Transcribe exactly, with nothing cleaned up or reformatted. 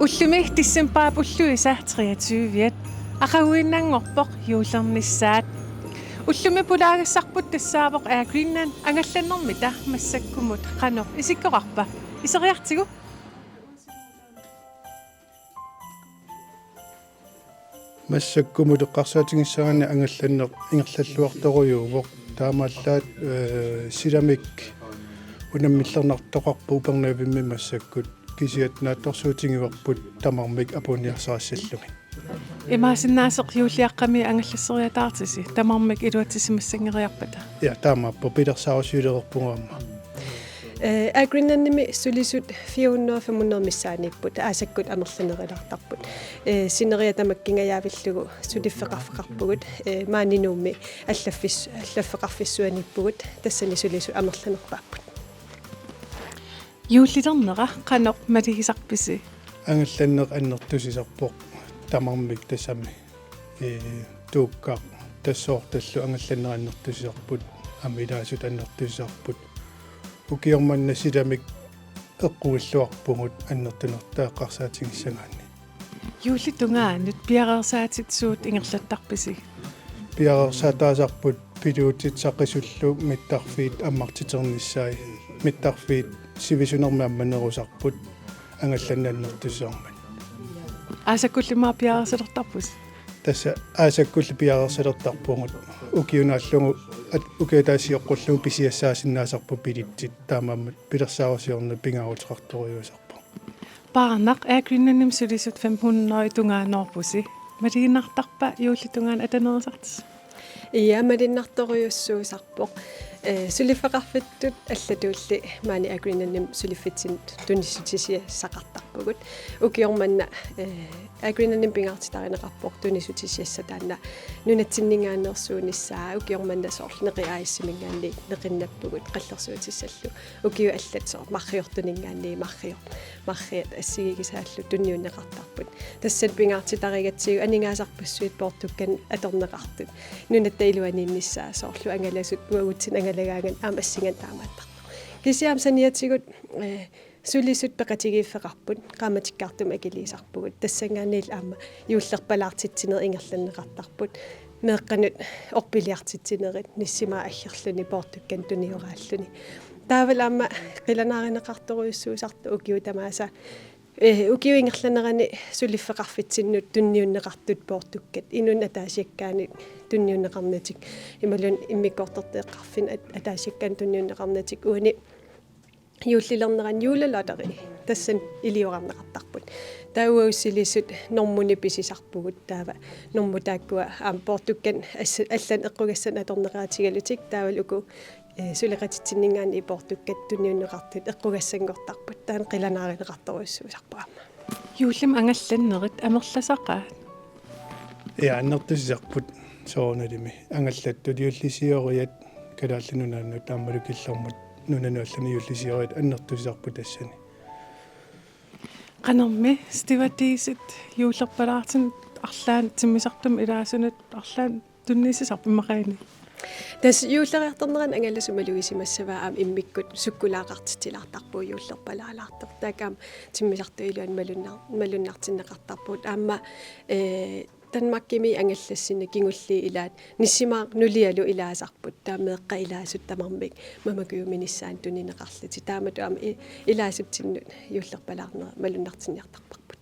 Ullumi decembarip ulluisa treogtyve-at aqaguinnanngorpoq juullernissaat. Ullumi pulaagassarput tassaavoq Air Greenland angallannermita. Massakkumut qanoq isikkoqarpa? Iseriartigu. Massakkumut eqqarsaatigissagaanni angallanneq ingerlalluartorujuuvoq. Taamaallaat, ee, silamik unammillernartoqarpoq Upernavimmi massakkut. Kisianni naatsorsuutigivarput tamarmik apuunniarsarissallugit. Imaassinnaasoq juulliaqqami angallasseriataartisi tamarmik iluatsissimassanngeriarpata? Ja, taamaappoq, pilersaarusiulereerpugut aamma. Ee, Air Greenlandimi sulisut fire hundrede, fem hundrede missaaniipput, aasakkut amerlanerulaartarput. Ee, sineriak tamakkingajavillugu suliffeqarfeqarpugut, ee, maani Nuummi allaffis-, allaffeqarfissuaniippugut, tassani sulisut amerlanerpaapput. Juullilernera qanoq malugisarpisi? Angallanneq annertusisarpoq tamarmik, tassami, ee, tuukkaq tassoortallu angallanneq annertusisarput, aamma ilaasut annertusisarput. Ukioq manna silamik eqquilluarpugut annertunertaa eqqarsaatigissagaanni. Juullip tungaanut piareersaatit suut ingerlattarpisi? Piareersaataasarput piluutit saqisullu mittarfiit ammartiternissaat, mittarfiit sivisunermik ammanerusarput angallanneq annertusisarmat. Aasakkullu immaqa piareersalertarpusi? Tassa aasakkullu piareersalertarpugut. Ukioq naallugu, at-, ukioq ataaseq sioqqullugu pisiassaasinnaasarput billetsit, taamaammat pilersaarusiorneq pingaaruteqartorujussuusarpoq. Paarnaq, Air Greenlandimi sulisut fem hundrede tungaanoorpusi. Maluginnartarpa juullip tungaanut atanerisartisi? Ja, malunnartorujussuusarpoq. Ee, suliffeqarfittut allatuulli maani Air Greenlandimi suliffitsinnut tunissutisiassaqartarpugut. Ukioq manna, ee, Air Greenlandimi pingaartitarineqarpoq tunissutisiassaq taanna nunatsinninngaanneersuunissaa. Ukioq manna soorlu Neqi A/S-iminngaanniit neqinnappugut qallersuutissallu. Ukiut allat soorlu Marriott-iminngaanniit Marriott, Marriott assigigisaallu tunniunneqartarput. Tassani pingaartitarigatsigu aningaasarpassuit poortukkanik atorneqartut. Nunatta iluaniinnissaa, soorlu angalasut uagutsinnut angalagaangat aamma assinganik taamaattartoq. Kisianni aamma saniatigut, ee, sulisut peqatigiiffeqarput, qaammatikkaartumik akiliisarpugut. Tassanngaanniillu aamma juullerpalaartitsinerit ingerlanneqartarput. Meeqqanut orpiliartitsinerit nissimaat aggerluni poortukkanik tuniuraalluni. Taavalu aamma qilanaarineqartorujussuusartoq ukiut tamaasa, ee, ukiup ingerlanerani suliffeqarfitsinnut tunniunneqartut poortukkat, inunnut ataasiakkaanut tunniunneqarnatik, imaluunniit immikkoortortaqarfinnut at-, ataasiakkaanut tunniunneqarnatik, uani juullilernerani juullilotteri tassani iliorarneqartarput. Taava uagut sulisut normunik pisisarpugut, taava normut taakkua aamma poortukkanik ass-, allanik eqqugassanik atorneqaatigalutik, taavalu uku, ee, suleqatitsinninngaanniit poortukkat tunniunneqartut eqqugassanngortarput. Taanna qilanaarineqartorujussuusarpoq aamma. Juullimi angallannerit amerlasaqaat? Ja, annertusisarput soorunalimi. Angallattut juullisioriat Kalaallit Nunaannut aammalu killormut nunanut allanut juullisioriat annertusisarput tassani. Qanormi stewardisit juullerpalaartunut arlaannut timmisartumut ilaasunut arlaannut tunniussisarput immaqaani? Tassa juulleriartornerani angalasut malugisimassavaat aamma immikkut sukkulaaqartitsilaartarpugut juullerpalaalaartoq. Taakku aamma timmisartut iluanni malunnar-, malunnartinneqartarpugut. Aamma, ee, Danmarkimi angallassinnut kingulliit ilaat nissimaaq nulialu ilaasarput. Taava meeqqat ilaasut tamarmik mamakujuminissaannut tunineqarlutik. Taamatut aamma i-, ilaasutsinnut juullerpalaarnera malunnartinniartarparput.